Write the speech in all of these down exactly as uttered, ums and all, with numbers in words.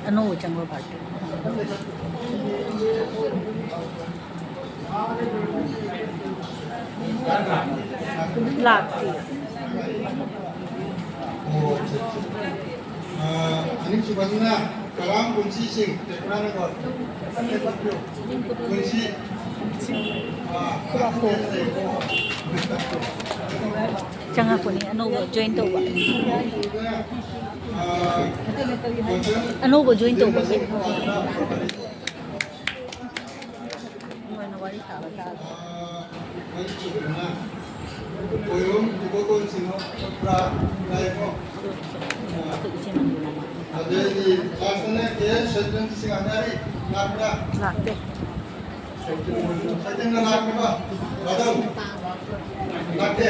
ꯑꯅꯧꯕ ꯆꯪꯕ ꯄꯥꯔꯇꯤ꯫ ꯂꯥꯛꯇꯦ꯫ ꯑꯣ, ꯑꯠꯆꯥ, ꯑꯠꯆꯥ꯫ ꯑ, ꯑꯅꯤꯁꯨꯕꯁꯤꯅ ꯀꯔꯥꯝ ꯄꯨꯟꯁꯤ ꯁꯤꯡ, ꯇꯦꯛꯄ꯭ꯔꯥꯅꯀꯣ? ꯄꯨꯟꯁꯤ꯫ ꯑ, ꯆꯪꯉꯛꯄꯅꯤ, ꯑꯅꯧꯕ ꯖꯣꯏꯟ ꯇꯧꯕ꯫ ꯑ, ꯑꯅꯧꯕ ꯖꯣꯏꯟ ꯇꯧꯕꯒꯤ꯫ ꯃꯣꯏꯅ ꯋꯥꯔꯤ ꯁꯥꯕ ꯇꯥꯔꯦ꯫ ꯑ, ꯃꯔꯤꯁꯨꯕꯗꯅ ꯈꯣꯏꯔꯣꯝ ꯏꯕꯣꯇꯣꯟ ꯁꯤꯡꯍ ꯄꯨꯔꯥ ꯂꯥꯛꯑꯦꯀꯣ꯫ ꯑꯗꯩꯗꯤ ꯂꯥꯁꯇꯅ ꯀꯦ ꯑꯦꯁ ꯁꯇ꯭ꯌꯦꯟꯗ꯭ꯔ ꯁꯤꯡꯍ ꯍꯟꯗꯥꯔꯤ ꯂꯥꯛꯄ꯭ꯔꯥ? ꯂꯥꯛꯇꯦ꯫ ꯁꯇ꯭ꯌꯦꯟꯗ꯭ꯔ ꯂꯥꯛꯄ꯭ꯔꯥ? ꯕꯥꯗꯜ? ꯂꯥꯛꯇꯦ꯫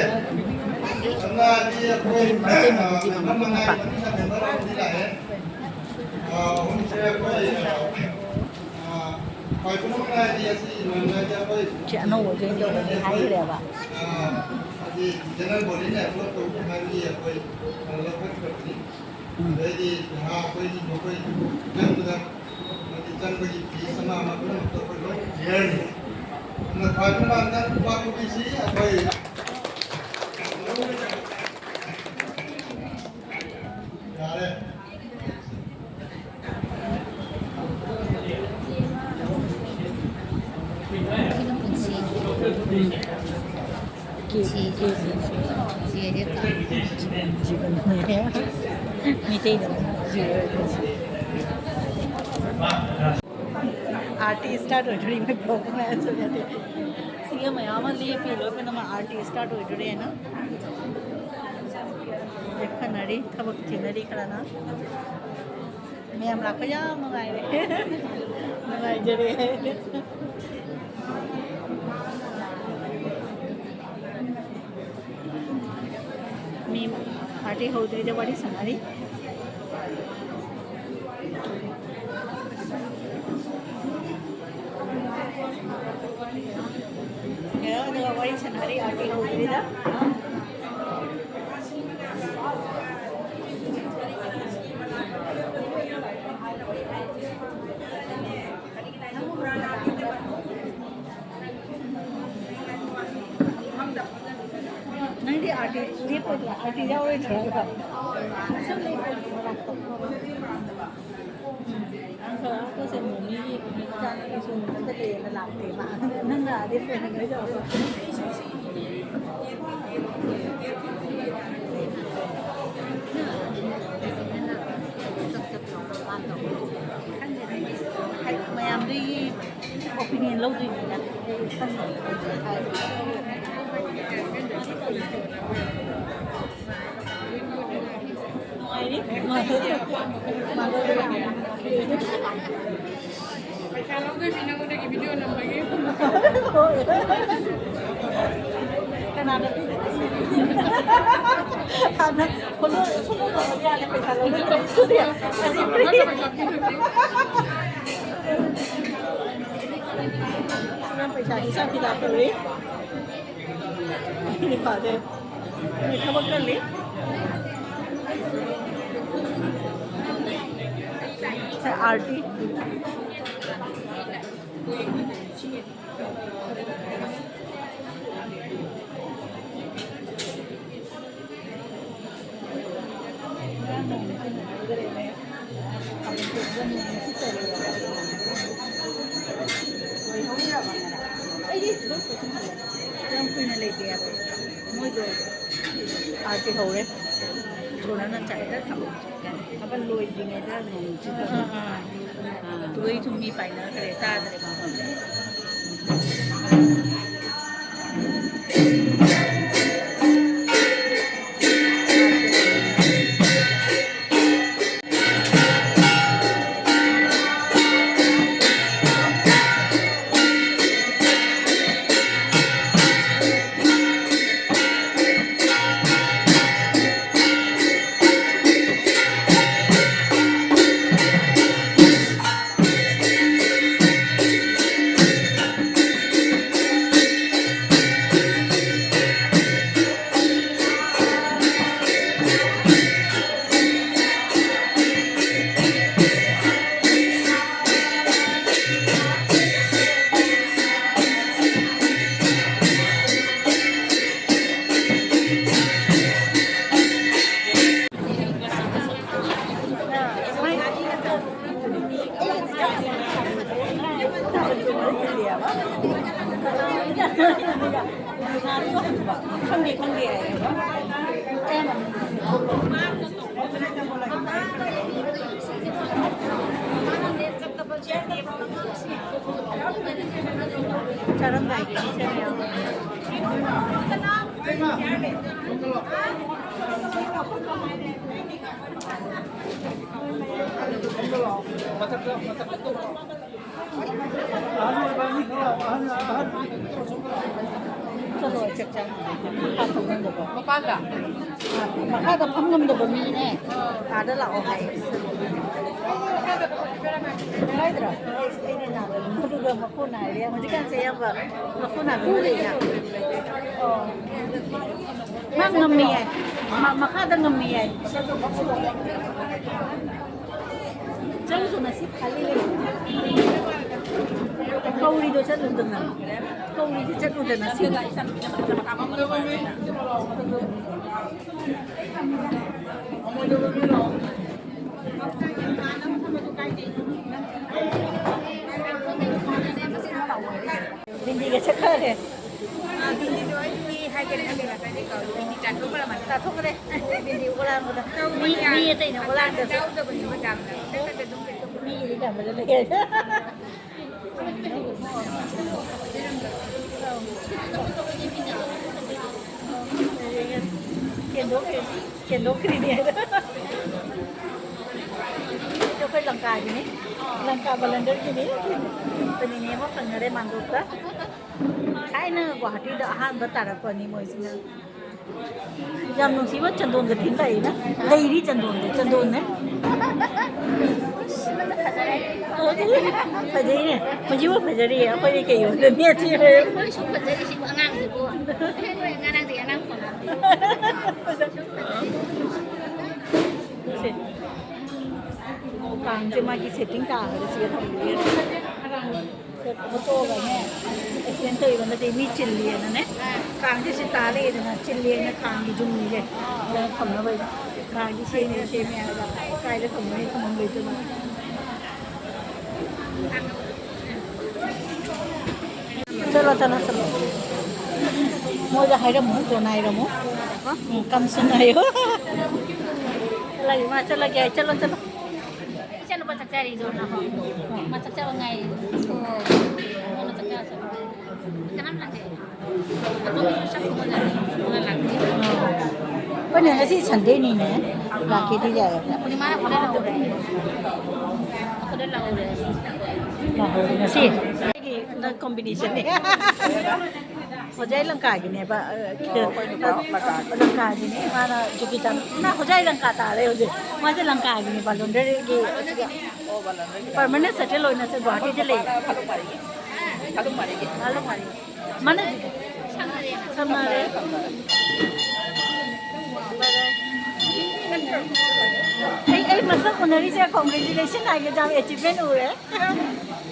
ꯑꯗꯨꯅ ꯑꯩꯈꯣꯏ ꯃꯦꯝꯕꯔ ꯃꯉꯥꯒꯤ ꯃꯅꯨꯡꯗ ꯃꯦꯝꯕꯔ ꯑꯍꯨꯝꯗꯤ ꯂꯥꯛꯑꯦ꯫ ꯑ, ꯑꯍꯨꯝꯁꯦ ꯑꯩꯈꯣꯏ, ꯑ, ꯁꯤ ꯑꯅꯧꯕ ꯖꯣꯏꯟ ꯇꯧꯕꯅꯤ ꯍꯥꯏꯈ꯭ꯔꯦꯕ꯫ ꯌꯥꯔꯦ꯫ ꯑꯥꯔꯇꯤ ꯁ꯭ꯇꯥꯔꯠ ꯑꯣꯏꯗꯣꯔꯤ, ꯃꯣꯏ ꯕ꯭ꯂꯣꯛ ꯃꯌꯥꯝꯁꯨ ꯅꯠꯇꯦ꯫ ꯁꯤꯒ ꯃꯌꯥꯝ ꯑꯃ ꯂꯦꯞꯄꯤ, ꯂꯣꯏꯅꯃꯛ ꯑꯥꯔꯇꯤ ꯁ꯭ꯇꯥꯔꯠ ꯑꯣꯏꯗꯣꯔꯦꯅ꯫ ꯂꯦꯞꯈꯠꯅꯔꯤ, ꯊꯕꯛ ꯆꯤꯟꯅꯔꯤ ꯈꯔꯅ꯫ ꯃꯌꯥꯝ ꯂꯥꯛꯄ ꯌꯥꯝ ꯅꯨꯡꯉꯥꯏꯔꯦ꯫ ꯅꯨꯡꯉꯥꯏꯖꯔꯦ꯫ ꯃꯤ ꯄꯥꯔꯇꯤ ꯍꯧꯗ꯭ꯔꯤꯗ ꯋꯥꯔꯤ ꯁꯥꯟꯅꯔꯤ꯫ ꯉꯥꯏꯍꯥꯛ ꯑꯗꯨꯒ ꯋꯥꯔꯤ ꯁꯥꯟꯅꯔꯤ, ꯄꯥꯔꯇꯤ ꯍꯧꯗ꯭ꯔꯤꯗ꯫ ꯂꯦꯞꯄꯣꯏꯗ꯭ꯔꯥ? ꯑꯗꯨꯗꯤ ꯌꯥꯎꯔꯣꯏꯗ꯭ꯔꯥ? ꯁꯨꯝ ꯂꯦꯞꯄꯣꯏꯗ꯭ꯔꯥ? ꯃꯅꯥꯛꯇ꯫ ꯑꯩꯈꯣꯏꯁꯦ ꯃꯣꯃꯤꯒꯤ ꯃꯆꯥꯅꯨꯄꯤꯁꯨ ꯃꯊꯟꯇ ꯂꯩꯌꯦꯅ ꯂꯥꯛꯇꯦ ꯃꯥ꯫ ꯅꯪ ꯂꯥꯛꯑꯗꯤ ꯐꯣꯟ ꯇꯧꯔꯛꯑꯣ꯫ ꯃꯌꯥꯝꯗꯒꯤ ꯑꯣꯄꯤꯅꯤꯌꯟ ꯂꯧꯗꯣꯏꯅꯤꯅ꯫ ꯅꯨꯡꯉꯥꯏꯔꯤ? ꯄꯩꯁꯥ ꯂꯧꯗꯣꯏ ꯃꯤ ꯅꯉꯣꯟꯗꯒꯤ ꯚꯤꯗꯤꯑꯣ ꯅꯝꯕꯒꯤ꯫ ꯀꯅꯥꯗ ꯄꯤꯗꯣꯏꯅꯣ? ꯍꯥꯟꯅ ꯐꯣꯂꯣ, ꯐꯣꯂꯣ ꯇꯧꯕ ꯌꯥꯔꯦ, ꯄꯩꯁꯥ ꯂꯧꯗꯣꯏ ꯃꯤ꯫ ꯑꯁꯤ ꯐ꯭ꯔꯤ꯫ ꯄꯩꯁꯥ ꯍꯤꯁꯥꯕ ꯀꯤꯇꯥꯕ ꯇꯧꯔꯤ꯫ ꯑꯩꯗꯤ ꯐꯥꯗꯦ꯫ ꯃꯣꯏ ꯊꯕꯛ ꯀꯜꯂꯤ꯫ ꯁꯦ, ꯑꯥꯔꯇꯤ꯫ ꯌꯥꯝ ꯀꯨꯏꯅ ꯂꯩꯇꯦ ꯍꯥꯏꯕ꯫ ꯃꯣꯏꯗꯣ ꯑꯥꯔꯇꯤ ꯍꯧꯔꯦ꯫ ꯁꯣꯅꯥꯅ ꯆꯥꯏꯗ ꯊꯝꯃꯣ꯫ ꯊꯕꯛ ꯂꯣꯏꯗ꯭ꯔꯤꯉꯩꯗ ꯅꯣꯡ ꯆꯨꯕ꯫ ꯑꯥ, ꯑꯥ꯫ ꯑꯥ, ꯑꯗꯨꯗꯩ ꯁꯨꯝ ꯃꯤ ꯄꯥꯏꯅꯈ꯭ꯔꯦ, ꯇꯥꯗ꯭ꯔꯦ꯫ ꯈꯪꯗꯦ, ꯈꯪꯗꯦ ꯍꯥꯏꯌꯦ꯫ ꯆꯥꯔꯝꯗꯥꯏꯒꯤ ꯄꯤꯖꯕ ꯌꯥꯎꯔꯦ꯫ ꯆꯠꯂꯣ, ꯆꯥꯛ ꯆꯥ꯫ ꯃꯄꯥꯟꯗ? ꯑ, ꯃꯈꯥꯗ ꯐꯝ ꯉꯝꯗꯕ ꯃꯤꯅꯦ꯫ ꯑꯥꯗ ꯂꯥꯛꯑꯣ ꯍꯥꯏ꯫ ꯀꯥꯏꯗ꯭ꯔꯣ? ꯑꯩꯗꯤ ꯅꯥꯕ ꯑꯗꯨꯒ ꯃꯈꯣꯟ ꯍꯥꯏꯔꯦ꯫ ꯍꯧꯖꯤꯛꯀꯥꯟꯁꯦ ꯑꯌꯥꯝꯕ ꯃꯈꯣꯟ ꯍꯥꯏꯕ ꯑꯃ ꯂꯩꯅ꯫ ꯑꯣ꯫ ꯃꯥ ꯉꯝꯃꯤ ꯍꯥꯏ꯫ ꯃꯥ ꯃꯈꯥꯗ ꯉꯝꯃꯤ ꯍꯥꯏ꯫ ꯆꯪꯁꯨ ꯉꯁꯤ ꯈꯜꯂꯤ꯫ ꯀꯧꯔꯤꯗꯣ ꯆꯠꯂꯨꯗꯅ꯫ ꯀꯧꯔꯤꯗꯤ ꯆꯠꯂꯨꯗꯅ ꯁꯤ꯫ ꯕꯤꯟꯗꯤꯒ ꯆꯠꯈ꯭ꯔꯦ꯫ ꯕꯤꯟꯗꯤꯗꯣ ꯑꯩ ꯍꯥꯏꯒꯦ ꯈꯜꯂꯦ ꯉꯁꯥꯏꯗꯩ ꯀꯧꯔꯦ꯫ ꯕꯤꯟꯗꯤ ꯆꯥꯊꯣꯛꯈ꯭ꯔ ꯃꯥꯜꯂꯦ꯫ ꯆꯥꯊꯣꯛꯈ꯭ꯔꯦ꯫ ꯕꯤꯟꯗꯤ ꯑꯣꯂꯥꯡꯕꯗ꯫ ꯃꯤ, ꯃꯤ ꯑꯇꯩꯅ ꯑꯣꯂꯥꯡꯗꯁꯨ꯫ ꯆꯥꯎꯗꯕꯅꯦꯕ ꯌꯥꯝꯅ꯫ ꯃꯤꯒꯤꯗꯤ ꯌꯥꯝꯅ ꯂꯩ꯫ ꯀꯦꯟꯗꯣꯛꯈ꯭ꯔꯦ-, ꯀꯦꯟꯗꯣꯛꯈ꯭ꯔꯤꯅꯦ ꯍꯥꯏꯗꯣ꯫ ꯑꯩꯈꯣꯏ ꯂꯪꯀꯥꯒꯤꯅꯤ꯫ ꯂꯪꯀꯥ ꯕꯂꯟꯗꯔꯒꯤꯅꯤ꯫ ꯑꯩꯈꯣꯏ ꯅꯤꯅꯦ ꯑꯃ ꯐꯪꯅꯔꯦ ꯃꯥꯟꯗꯣꯞꯇ꯫ ꯊꯥꯏꯅ ꯒꯨꯋꯥꯍꯥꯇꯤꯗ ꯑꯍꯥꯟꯕ ꯇꯥꯔꯛꯄꯅꯤ ꯃꯣꯏꯁꯤꯅ꯫ ꯌꯥꯝ ꯅꯨꯡꯁꯤꯕ ꯆꯟꯗꯣꯟꯒ ꯊꯤꯟ ꯂꯥꯛꯏꯅ꯫ ꯂꯩꯔꯤ ꯆꯟꯗꯣꯟꯗꯣ, ꯆꯟꯗꯣꯟꯅꯦ꯫ ꯐꯖꯩꯅꯦ꯫ ꯍꯧꯖꯤꯛꯐꯥꯎ ꯐꯖꯔꯤꯌꯦ꯫ ꯑꯩꯈꯣꯏꯗꯤ ꯀꯩ ꯑꯣꯏꯗꯣꯏꯅꯤ? ꯃꯣꯏꯁꯨ ꯐꯖꯔꯤꯁꯤꯕꯨ ꯑꯉꯥꯡꯁꯤꯕꯨ꯫ ꯅꯣꯏ ꯉꯔꯥꯡꯗꯒꯤ ꯑꯉꯥꯡ ꯐꯣꯟ ꯁꯦ꯫ ꯀꯥꯡꯁꯦ ꯃꯥꯒꯤ ꯁꯦꯠꯇꯤꯡ ꯇꯥꯈ꯭ꯔꯦ ꯁꯤꯒ ꯊꯝꯕꯤꯔꯒ꯫ ꯐꯣꯇꯣꯒꯅꯦ, ꯑꯦꯛꯁꯤꯗꯦꯟ ꯇꯧꯔꯤꯕ ꯅꯠꯇꯦ, ꯃꯤ ꯆꯤꯜꯂꯤꯑꯅꯅꯦ꯫ ꯀꯥꯡꯁꯦ ꯁꯤ ꯇꯥ ꯂꯩꯌꯦꯗꯅ, ꯆꯤꯜꯂꯤꯑꯅ ꯀꯥꯡꯒꯤ ꯖꯨꯝꯁꯦ ꯁꯤꯗ ꯊꯝꯅꯕ꯫ ꯀꯥꯡꯒꯤ ꯁꯦꯝꯃꯦ, ꯁꯦꯝꯃꯦ ꯍꯥꯏꯔꯒ ꯀꯥꯏꯗ ꯊꯝꯒꯅꯤ, ꯊꯝꯐꯝ ꯂꯩꯇꯅ꯫ ꯆꯠꯂꯣ, ꯆꯠꯂꯣ, ꯆꯠꯂꯣ꯫ ꯃꯣꯏꯗ ꯍꯥꯏꯔꯝꯃꯨ, ꯀꯣꯟꯅ ꯍꯥꯏꯔꯝꯃꯨ꯫ ꯎꯝ, ꯀꯝꯁꯨ ꯉꯥꯏꯌꯣ꯫ ꯆꯠꯂꯒꯦ, ꯏꯃꯥ, ꯆꯠꯂꯒꯦ꯫ ꯆꯠꯂꯣ, ꯆꯠꯂꯣ꯫ ꯏꯆꯥꯅꯨꯄꯥ ꯆꯥꯛ ꯆꯥꯔꯤꯗꯣ, ꯅꯍꯣ꯫ ꯃꯥ ꯆꯥꯛ ꯆꯥꯕ ꯉꯥꯏꯔꯤ꯫ ꯃꯥꯅ ꯆꯥꯛ ꯆꯥꯔ ꯆꯠꯈ꯭ꯔꯣ꯫ ꯀꯅꯥꯝ ꯂꯥꯛꯇꯦ꯫ ꯑꯇꯣꯝꯕꯤꯁꯨ ꯆꯥꯛ ꯊꯣꯡꯉ ꯂꯩꯔꯦ꯫ ꯃꯥ ꯂꯥꯛꯇꯦ꯫ ꯑꯩꯈꯣꯏꯅ ꯉꯁꯤ ꯁꯟꯗꯦꯅꯤꯅꯦ꯫ ꯂꯥꯛꯀꯦꯗꯤ ꯌꯥꯏꯌꯦ꯫ ꯄꯨꯔꯅꯤꯃꯥꯅ ꯍꯣꯔꯦꯟ ꯂꯥꯛꯍꯧꯔꯦ꯫ ꯍꯣꯔꯦꯟ ꯂꯥꯛꯍꯧꯔꯦ꯫ ꯂꯥꯛꯍꯧꯔꯦ ꯉꯁꯤ꯫ ꯑꯩꯒꯤ ꯅꯪ ꯀꯣꯝꯕꯤꯅꯦꯁꯟꯅꯦ꯫ ꯍꯣꯖꯥꯏ ꯂꯪꯀꯥꯒꯤꯅꯦꯕ, ꯑ, ꯑꯣ, ꯑꯩꯈꯣꯏ ꯅꯨꯄꯥ ꯂꯪꯀꯥꯒꯤ꯫ ꯂꯪꯀꯥꯒꯤꯅꯦ꯫ ꯃꯥꯅ ꯖꯨꯀꯤ ꯆꯥꯟ-, ꯃꯥ ꯍꯣꯖꯥꯏ ꯂꯪꯀꯥ ꯇꯥꯔꯦ ꯍꯧꯖꯤꯛ꯫ ꯃꯥꯁꯦ ꯂꯪꯀꯥꯒꯤꯅꯦ, ꯕꯥꯂꯣꯟꯗꯔꯒꯤ ꯑꯣ, ꯕꯥꯂꯣꯟꯗꯔꯒꯤ꯫ ꯄꯔꯃꯅꯦꯟ ꯁꯦꯇꯜ ꯑꯣꯏꯅ ꯁꯦ ꯒꯨꯋꯥꯍꯥꯇꯤꯗ ꯂꯩ꯫ ꯐꯥꯂꯨꯝ ꯃꯥꯔꯤꯒꯤ꯫ ꯐꯥꯂꯨꯝ ꯃꯥꯔꯤꯒꯤ꯫ ꯐꯥꯂꯨꯝ ꯃꯥꯔꯤ꯫ ꯃꯥꯅ ꯖꯨꯀꯤ꯫ ꯁꯝꯅꯔꯦ꯫ ꯑꯩ, ꯑꯩ ꯃꯁꯛ ꯎꯅꯔꯤꯁꯦ congratulation ꯍꯥꯏꯒꯦ, ꯌꯥꯝ achievement ꯎꯔꯦ꯫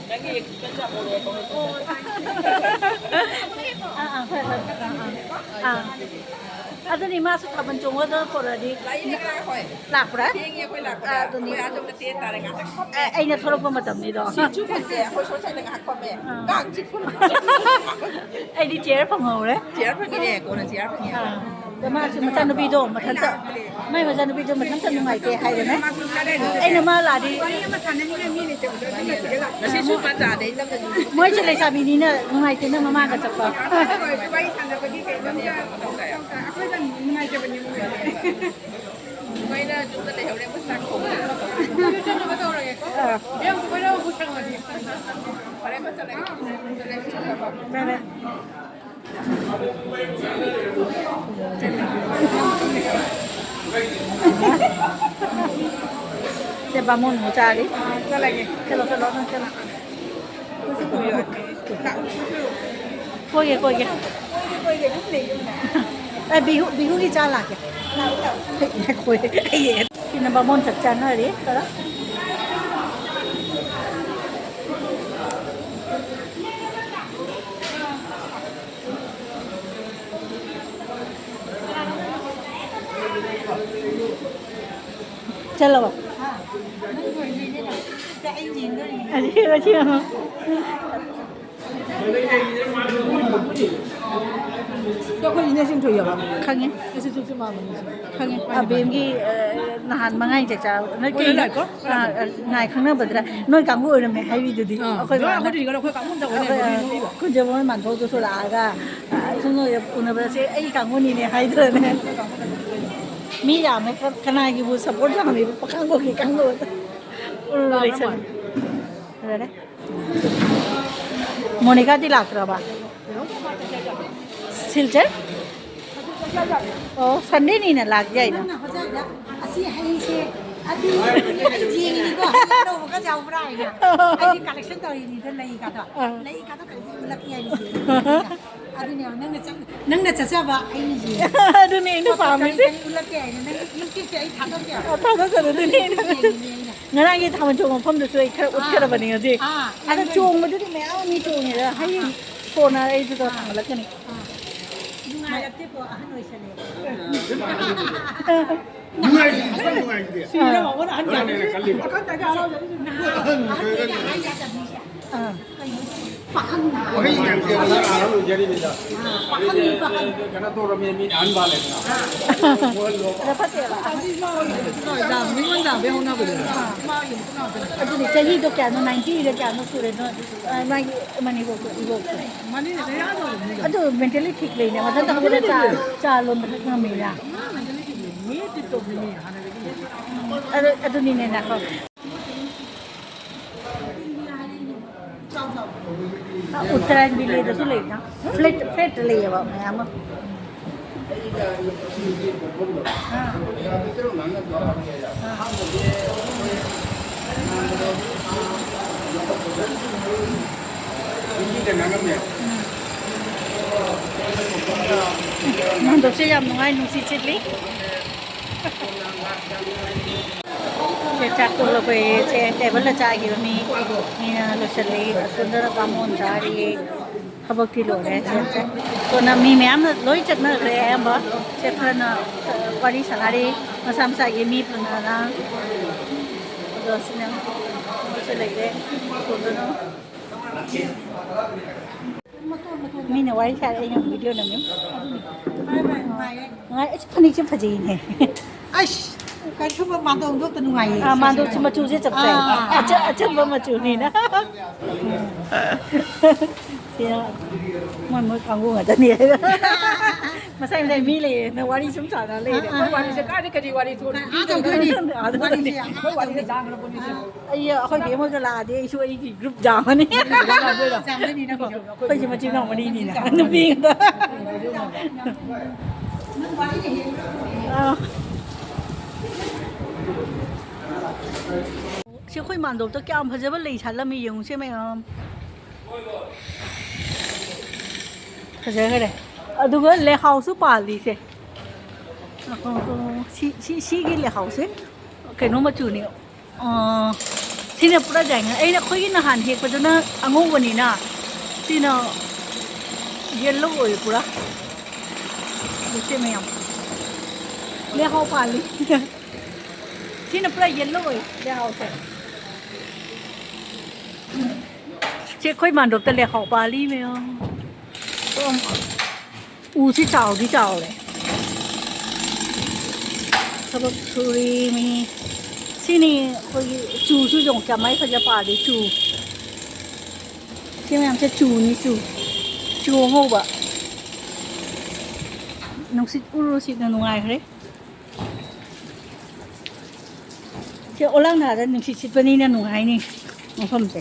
ꯅꯪꯒꯤ ꯑꯦꯛꯁꯄꯤꯔꯤꯌꯦꯟꯁ ꯌꯥꯝ ꯑꯣꯏꯔꯦ, ꯀꯣꯡꯒ꯭ꯔꯦꯁ꯫ ꯑꯣ, ꯑꯥ, ꯑꯥ, ꯍꯣꯏ, ꯍꯣꯏ, ꯑꯥ, ꯑꯥ, ꯑꯥ꯫ ꯑꯗꯨꯅꯤ ꯃꯥꯁꯨ ꯊꯥꯕꯜ ꯆꯣꯡꯉꯒ ꯄꯣꯔꯛꯑꯗꯤ꯫ ꯂꯥꯛꯏꯅꯦ, ꯉꯔꯥꯡ ꯍꯣꯏ꯫ ꯂꯥꯛꯄ꯭ꯔꯥ? ꯊꯦꯡꯉꯦ ꯑꯩꯈꯣꯏ ꯂꯥꯛꯄꯗ꯫ ꯑꯥ, ꯑꯗꯨꯅꯤ꯫ ꯑꯩꯈꯣꯏ ꯑꯥ ꯆꯣꯝꯗ ꯇꯦꯟ ꯇꯥꯔꯦ, ꯉꯥꯛꯇꯪ ꯐꯝꯃꯦ꯫ ꯑꯦ, ꯑꯩꯅ ꯊꯣꯛꯂꯛꯄ ꯃꯇꯝꯅꯤꯗꯣ꯫ ꯁꯤꯠꯁꯨ ꯐꯪꯗꯦ, ꯑꯩꯈꯣꯏ ꯁꯣꯝ ꯁꯥꯏꯗ ꯉꯥꯏꯍꯥꯛ ꯐꯝꯃꯦ꯫ ꯑꯥ꯫ ꯀꯥꯡ ꯆꯤꯛꯄꯅ꯫ ꯑꯩꯗꯤ ꯆꯤꯌꯔ ꯐꯪꯍꯧꯔꯦ꯫ ꯆꯤꯌꯔ ꯐꯪꯉꯤꯅꯦ, ꯀꯣꯟꯅ ꯆꯤꯌꯔ ꯐꯪꯉꯦ꯫ ꯑꯥ꯫ ꯑꯗꯣ ꯃꯥꯁꯨ ꯃꯆꯥꯅꯨꯄꯤꯗꯣ ꯃꯊꯟꯇ, ꯃꯥꯏ ꯃꯆꯥꯅꯨꯄꯤꯗꯣ ꯃꯊꯟꯇ ꯅꯨꯡꯉꯥꯏꯇꯦ ꯍꯥꯏꯗꯅ꯫ ꯑꯩꯅ ꯃꯥ ꯂꯥꯛꯑꯗꯤ ꯉꯁꯤꯁꯨ ꯃꯥ ꯆꯥꯗꯩ ꯅꯝꯗꯅ꯫ ꯃꯣꯏꯁꯨ ꯂꯩꯁꯥꯕꯤꯅꯤꯅ ꯅꯨꯡꯉꯥꯏꯇꯦꯅ ꯃꯃꯥꯒ ꯆꯠꯄ꯫ ꯋꯥꯔꯤ ꯁꯥꯟꯅꯕꯒꯤ ꯀꯩꯅꯣꯝꯇ ꯑꯩꯈꯣꯏꯗ ꯅꯨꯡꯉꯥꯏꯇꯕꯅꯤ ꯃꯣꯏꯁꯦ꯫ ꯃꯣꯏꯅ ꯌꯨꯝꯗ ꯂꯩꯍꯧꯔꯦ, ꯑꯩꯈꯣꯏ ꯆꯥꯛ ꯊꯣꯡꯉꯦ꯫ ꯆꯠꯅꯕ ꯇꯧꯔꯒꯦꯀꯣ꯫ ꯑꯥ꯫ ꯏꯕꯦꯝ, ꯈꯣꯏꯔꯧ ꯑꯃꯨꯛ ꯁꯪꯉꯗꯤ꯫ ꯐꯔꯦ, ꯐꯔꯦ, ꯆꯠꯂꯒꯦ꯫ ꯆꯠꯂꯦ꯫ ꯁꯦ ꯕꯥꯃꯣꯟ ꯑꯃꯨꯛ ꯆꯥꯔꯤ꯫ ꯆꯠꯂꯒꯦ꯫ ꯆꯠꯂꯣ, ꯆꯠꯂꯣ, ꯅꯪ ꯆꯠꯂꯣ꯫ ꯀꯣꯏꯒꯦ, ꯀꯣꯏꯒꯦ꯫ ꯑꯦ, ꯕꯤꯍꯨ, ꯕꯤꯍꯨꯒꯤ ꯆꯥ ꯂꯥꯛꯀꯦ꯫ ꯀꯣꯏꯒꯦ꯫ ꯁꯤꯅ ꯕꯥꯃꯣꯟ ꯆꯥꯛ ꯆꯥꯅꯔꯤ ꯈꯔ꯫ ꯆꯠꯂꯕ? ꯑꯁꯤ, ꯑꯁꯤ, ꯑ꯫ ꯑꯩꯈꯣꯏ ꯏꯅꯦꯁꯤꯡ ꯊꯣꯛꯑꯕ? ꯈꯪꯉꯦ꯫ ꯑꯩꯁꯨ ꯆꯨꯞꯁꯨ ꯃꯥꯟꯕꯅꯤ ꯁꯤ꯫ ꯈꯪꯉꯦ꯫ ꯑꯕꯦꯝꯒꯤ, ꯑ, ꯅꯍꯥꯟ ꯃꯉꯥꯅꯤ ꯆꯥꯛ ꯆꯥꯕ꯫ ꯅꯣꯏ ꯀꯩꯅꯣ? ꯂꯥꯛꯀꯣ? ꯑ, ꯑ, ꯉꯥꯏ ꯈꯪꯅꯕꯗ꯭ꯔꯥ? ꯅꯣꯏ ꯀꯥꯡꯕꯨ ꯑꯣꯏꯔꯝꯃꯦ ꯍꯥꯏꯕꯤꯗꯨꯗꯤ꯫ ꯑꯥ, ꯑꯩꯈꯣꯏ ꯑꯗꯣ ꯃꯥꯅ꯫ ꯑꯩꯈꯣꯏꯗꯤ ꯀꯩꯅꯣ, ꯑꯩꯈꯣꯏ ꯀꯥꯡꯕꯨ ꯑꯝꯇ ꯑꯣꯏꯔꯝꯃꯦ, ꯑꯩꯈꯣꯏ, ꯑꯗꯨꯗꯤ ꯅꯣꯛꯏꯕ꯫ ꯀꯨꯟꯖꯕꯣꯟ ꯃꯥꯟꯊꯣꯛꯇꯨꯁꯨ ꯂꯥꯛꯑꯒ, ꯑ, ꯁꯨꯝ ꯎꯅꯕꯗ "ꯁꯦ ꯑꯩ ꯀꯥꯡꯕꯨꯅꯤꯅꯦ" ꯍꯥꯏꯗ꯭ꯔꯅꯦ꯫ ꯃꯤ ꯌꯥꯝꯃꯦ, ꯀ-, ꯀꯅꯥꯒꯤꯕꯨ support ꯌꯥꯝꯃꯤꯕꯨ ꯄꯈꯪꯕꯒꯤ ꯀꯥꯡꯕꯨ꯫ ꯎꯝ, ꯂꯥꯛꯑꯕ ꯂꯩꯁꯜꯂꯦ꯫ ꯃꯥꯜꯂꯦ꯫ ꯂꯣꯏꯔꯦ꯫ ꯃꯣꯅꯤꯀꯥꯗꯤ ꯂꯥꯛꯇ꯭ꯔꯕ? ꯁꯤꯜꯆꯔ? ꯑꯣ, ꯁꯟꯗꯦꯅꯤꯅ ꯂꯥꯛ ꯌꯥꯏꯅ꯫ ꯅꯪꯅ ꯍꯣꯖꯥꯏꯗ ꯑꯁꯤ ꯍꯩꯁꯦ, ꯑꯗꯨ ꯑꯩ ꯌꯦꯡꯉꯤꯅꯤꯀꯣ, ꯍꯩ ꯑꯅꯧꯕꯒ ꯌꯥꯎꯕ꯭ꯔꯥ ꯍꯥꯏꯅ꯫ ꯑꯩꯗꯤ collection ꯇꯧꯔꯤꯅꯤꯗꯣ, ꯂꯩꯒꯗꯣ꯫ ꯑꯥ꯫ ꯂꯩꯒꯗꯣ ꯀꯩꯗꯤ ꯎꯠꯂꯛꯀꯦ ꯍꯥꯏꯅ ꯌꯦꯡꯉꯤꯅꯤꯗꯣ꯫ ꯑꯗꯨꯅꯦꯕ, ꯅꯪꯅ ꯆꯠ-, ꯅꯪꯅ ꯆꯠꯆꯕ ꯑꯩꯅ ꯌꯦꯡꯉꯤ꯫ ꯑꯗꯨꯅꯦ ꯑꯩꯅ ꯄꯥꯝꯃꯤꯁꯦ꯫ ꯀꯔꯤ ꯎꯠꯂꯛꯀꯦ ꯍꯥꯏꯅ? ꯅꯪ ꯌꯨꯇ꯭ꯌꯨꯕꯁꯦ ꯑꯩ ꯊꯥꯒꯠꯀꯦ꯫ ꯑꯥ, ꯊꯥꯒꯠꯀꯅꯨ, ꯑꯗꯨꯅꯦ ꯑꯩꯅ ꯌꯦꯡꯉꯤꯅꯦ ꯑꯩꯅ꯫ ꯉꯔꯥꯡꯒꯤ ꯊꯥꯕꯜ ꯆꯣꯡꯕ ꯃꯐꯝꯗꯨꯁꯨ ꯑꯩ ꯈꯔ ꯑꯥ, ꯎꯠꯀꯗꯕꯅꯤ ꯍꯧꯖꯤꯛ꯫ ꯑꯥ, ꯑꯗꯣ ꯅꯪ ꯆꯣꯡꯕꯗꯨꯗꯤ ꯃꯌꯥꯝ ꯑꯃ ꯃꯤ ꯆꯣꯡꯉꯦꯗ꯫ ꯍꯌꯦꯡ ꯑꯥ, ꯀꯣꯟꯅ ꯑꯩꯗꯨꯗ ꯑꯥ, ꯊꯥꯡꯒꯠꯂꯛꯀꯅꯤ꯫ ꯑꯥ꯫ ꯅꯨꯡꯉꯥꯏꯔꯛꯇꯦꯀꯣ, ꯑꯍꯟ ꯑꯣꯏꯁꯜꯂꯦ꯫ ꯅꯨꯡꯉꯥꯏ-, ꯅꯨꯡꯉꯥꯏꯇꯦ꯫ ꯁꯤꯔꯕ ꯑꯃꯅ ꯑꯍꯟ ꯀꯥꯟꯗ꯫ ꯑꯗꯨꯅꯦ ꯈꯜꯂꯤꯕ꯫ ꯋꯥꯈꯜꯗꯒ ꯍꯔꯥꯎꯖꯔꯤꯁꯦ꯫ ꯑꯍꯟ ꯑꯣꯏꯔꯦ ꯍꯥꯏ ꯌꯥꯗꯕꯅꯤꯁꯦ꯫ ꯑꯥ꯫ ꯀꯩꯅꯣ? ꯄꯥꯈꯪ꯫ ꯋꯥꯍꯩ ꯃꯌꯥꯝꯁꯦ ꯉꯁꯥꯏ ꯑꯥ ꯂꯣꯏꯖꯔꯤꯅꯤꯗ꯫ ꯑꯥ, ꯄꯥꯈꯪꯅꯤ, ꯄꯥꯈꯪ꯫ ꯀꯩꯅꯣ ꯇꯧꯔꯝꯃꯦ, ꯃꯤ ꯑꯍꯟ ꯃꯥꯜꯂꯦꯗꯅ꯫ ꯑꯥ꯫ ꯃꯣꯏ ꯂꯣ-, ꯑꯗꯣ ꯐꯠꯇꯦꯕ꯫ ꯃꯤꯉꯣꯟ ꯗꯥꯕꯩ ꯍꯧꯅꯕꯗꯨꯅꯤ꯫ ꯑꯥ꯫ ꯑꯗꯨꯅꯤ, ꯆꯍꯤꯗꯣ ꯀꯌꯥꯅꯣ, ninety ꯔ ꯀꯌꯥꯅꯣ ꯁꯨꯔꯦ ꯅꯣꯏ? ꯑꯥ, ꯃꯥꯒꯤ ꯃꯅꯤ ꯏꯕꯣꯛꯇꯣ, ꯏꯕꯣꯛꯇꯣ꯫ ꯃꯅꯤꯅꯦ, ꯃꯌꯥꯝ ꯑꯣꯏꯔꯝꯅꯤꯗ꯫ ꯑꯗꯨ mentally ꯊꯤꯛ ꯂꯩꯅꯦ, ꯃꯊꯟꯇ ꯍꯧꯒꯠꯂ ꯆꯥ, ꯆꯥ ꯂꯣꯟꯕ ꯊꯛ ꯉꯝꯃꯤꯅ꯫ ꯃꯥ mentally ꯊꯤꯛ ꯂꯩ꯫ ꯃꯤ ꯇꯤꯞ ꯇꯣꯞꯅꯤ ꯃꯤ ꯍꯥꯟꯅꯗꯒꯤ꯫ ꯑꯗꯨ, ꯑꯗꯨꯅꯤꯅꯦ, ꯉꯥꯏꯈꯣ꯫ ꯎꯠꯇꯔꯥꯏꯟ ꯚꯦꯂꯤꯗꯁꯨ ꯂꯩꯅ, flat, flat ꯂꯩꯌꯦꯕ ꯃꯌꯥꯝ ꯑꯃ꯫ ꯑꯥ꯫ ꯑꯥ꯫ ꯎꯝ꯫ ꯅꯣꯡꯗꯣꯛꯁꯦ ꯌꯥꯝ ꯅꯨꯡꯉꯥꯏ, ꯅꯨꯡꯁꯤꯠ ꯁꯤꯠꯂꯤ꯫ ꯁꯦ ꯆꯥꯛ ꯇꯣꯛꯂꯛꯄꯒꯤ ꯁꯦ ꯇꯦꯕꯜꯗ ꯆꯥꯈꯤꯕ ꯃꯤ, ꯃꯤꯅ ꯂꯣꯏꯁꯤꯜꯂꯤ꯫ ꯑꯁꯣꯝꯗꯅ ꯕꯥꯃꯣꯟ ꯆꯥꯔꯤ꯫ ꯊꯕꯛꯇꯤ ꯂꯣꯏꯔꯦ꯫ ꯁꯣꯝꯗ ꯃꯤ ꯃꯌꯥꯝꯅ ꯂꯣꯏ ꯆꯠꯅꯈ꯭ꯔꯦ ꯑꯌꯥꯝꯕ꯫ ꯁꯦ ꯈꯔꯅ, ꯑ, ꯋꯥꯔꯤ ꯁꯥꯟꯅꯔꯤ ꯃꯁꯥ ꯃꯁꯥꯒꯤ ꯃꯤ ꯐꯪꯅꯅ꯫ ꯑꯗꯣ ꯁꯤꯅ, ꯁꯤ ꯂꯩꯔꯦ꯫ ꯁꯣꯝꯗꯅ ꯃꯤꯅ ꯋꯥꯔꯤ ꯁꯥꯔꯦ, ꯑꯩꯅ ꯚꯤꯗꯤꯑꯣ ꯅꯝꯃꯤ꯫ ꯅꯨꯡꯉꯥꯏ, ꯑꯁ, ꯐꯅꯦꯛꯁꯦ ꯐꯖꯩꯅꯦ꯫ ꯑꯁ, ꯀꯩꯁꯨꯝꯕ ꯃꯥꯟꯗꯣꯞ ꯊꯣꯛꯇ ꯅꯨꯡꯉꯥꯏꯌꯦ꯫ ꯑꯥ, ꯃꯥꯟꯗꯣꯞꯁꯨ ꯃꯆꯨꯁꯦ ꯆꯞ ꯆꯥꯏ꯫ ꯑꯥ꯫ ꯑꯆ-, ꯑꯆꯝꯕ ꯃꯆꯨꯅꯤꯅ꯫ ꯁꯤꯅ ꯃꯣꯏ, ꯃꯣꯏ ꯀꯥꯡꯕꯨ ꯉꯥꯛꯇꯅꯤ꯫ ꯃꯁꯥꯏ ꯃꯁꯥꯏ ꯃꯤ ꯂꯩꯌꯦꯅ ꯋꯥꯔꯤ ꯁꯨꯝ ꯁꯥꯟꯅ ꯂꯩꯔꯦ꯫ ꯑꯥ, ꯑꯥ, ꯑꯩꯈꯣꯏ ꯋꯥꯔꯤꯁꯦ ꯑꯥ꯫ ꯀꯥꯏꯗ ꯀꯔꯤ ꯋꯥꯔꯤ ꯊꯣꯛ-, ꯑꯥ, ꯇꯧꯗꯣꯏꯅꯤ꯫ ꯑꯥ, ꯇꯧꯗꯣꯏꯅꯤ꯫ ꯑꯩꯈꯣꯏ ꯋꯥꯔꯤꯁꯦ ꯌꯥꯝꯈ꯭ꯔꯕꯅꯤꯁꯦ꯫ ꯑꯩ ꯑꯩꯈꯣꯏ ꯕꯦꯝ ꯍꯣꯏꯒ ꯂꯥꯛꯑꯗꯤ ꯑꯩꯁꯨ ꯑꯩꯒꯤ ꯒ꯭ꯔꯨꯞ ꯌꯥꯝꯃꯅꯤ꯫ ꯌꯥꯝꯗꯣꯏꯔꯣ? ꯑꯩꯈꯣꯏꯁꯦ ꯃꯆꯤꯟ ꯃꯅꯥꯎ ꯃꯔꯤꯅꯤꯅ ꯅꯨꯄꯤ ꯉꯥꯛꯇ꯫ ꯑꯥ꯫ ꯁꯤ ꯑꯩꯈꯣꯏ ꯃꯥꯟꯗꯣꯞꯇ ꯀꯌꯥꯝ ꯐꯖꯕ ꯂꯩ ꯁꯥꯠꯂꯝꯃꯤ ꯌꯦꯡꯉꯨꯁꯦ ꯃꯌꯥꯝ꯫ ꯐꯖꯈ꯭ꯔꯦ꯫ ꯑꯗꯨꯒ ꯂꯩꯍꯥꯎꯁꯨ ꯄꯥꯜꯂꯤꯁꯦ꯫ ꯁꯤ, ꯁꯤ, ꯁꯤꯒꯤ ꯂꯩꯍꯥꯎꯁꯦ ꯀꯩꯅꯣ ꯃꯆꯨꯅꯤ꯫ ꯑꯥ, ꯁꯤꯅ ꯄꯨꯔꯥ ꯖꯥꯏꯅꯤ꯫ ꯑꯩꯅ, ꯑꯩꯈꯣꯏꯒꯤ ꯅꯍꯥꯟ ꯍꯦꯛꯄꯗꯨꯅ ꯑꯉꯧꯕꯅꯤꯅ, ꯁꯤꯅ ꯌꯦꯜꯂꯣ ꯑꯣꯏ ꯄꯨꯔꯥ꯫ ꯂꯩꯆꯦ ꯃꯌꯥꯝ꯫ ꯂꯩꯍꯥꯎ ꯄꯥꯜꯂꯤ꯫ ꯁꯤꯅ ꯄꯨꯔꯥ ꯌꯦꯜꯂꯣ ꯑꯣꯏ ꯂꯩꯍꯥꯎꯁꯦ꯫ ꯁꯤ ꯑꯩꯈꯣꯏ ꯃꯥꯟꯗꯣꯞꯇ ꯂꯩꯍꯥꯎ ꯄꯥꯜꯂꯤ ꯃꯌꯥꯝ꯫ ꯎꯁꯤ ꯆꯥꯎꯗꯤ ꯆꯥꯎꯔꯦ꯫ ꯊꯕꯛ ꯁꯨꯔꯤ ꯃꯤ꯫ ꯁꯤꯅꯤ ꯑꯩꯈꯣꯏꯒꯤ ꯆꯨꯁꯨ ꯌꯦꯡꯉꯨ ꯀꯌꯥꯃꯥꯏ ꯐꯖ ꯄꯥꯜꯂꯤ ꯆꯨ꯫ ꯁꯤ ꯃꯌꯥꯝꯁꯦ ꯆꯨꯅꯤ ꯆꯨ꯫ ꯆꯨ ꯑꯉꯧꯕ꯫ ꯅꯨꯡꯁꯤꯠ ꯎꯔꯨ ꯁꯤꯠꯅ ꯅꯨꯡꯉꯥꯏꯈ꯭ꯔꯦ꯫ ꯁꯤ ꯑꯣꯂꯥꯡ ꯊꯥꯗ ꯅꯨꯡꯁꯤꯠ ꯁꯤꯠꯄꯅꯤꯅ ꯅꯨꯡꯉꯥꯏꯅꯤ ꯃꯐꯝꯁꯦ꯫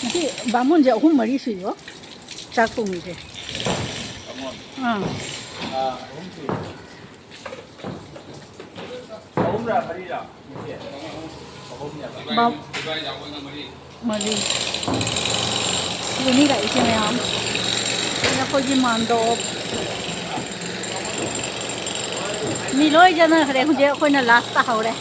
ꯉꯁꯤ ꯕꯥꯃꯣꯟꯁꯦ ꯑꯍꯨꯝ ꯃꯔꯤ ꯁꯨꯏꯀꯣ ꯆꯥꯛ ꯊꯣꯡꯉꯤꯁꯦ꯫ ꯑꯥ꯫ ꯑꯥ, ꯑꯍꯨꯝ ꯁꯨꯏ꯫ ꯑꯍꯨꯝꯔ ꯃꯔꯤꯔ? ꯕꯥꯝ-, ꯃꯔꯤ꯫ ꯁꯤꯗꯅꯤ ꯂꯥꯛꯏꯁꯦ ꯃꯌꯥꯝ꯫ ꯁꯤꯅ ꯑꯩꯈꯣꯏꯒꯤ ꯃꯥꯟꯗꯣꯞ꯫ ꯃꯤ ꯂꯣꯏ ꯆꯠꯅꯈ꯭ꯔꯦ꯫ ꯍꯧꯖꯤꯛ ꯑꯩꯈꯣꯏꯅ ꯂꯥꯁ ꯇꯥꯍꯧꯔꯦ꯫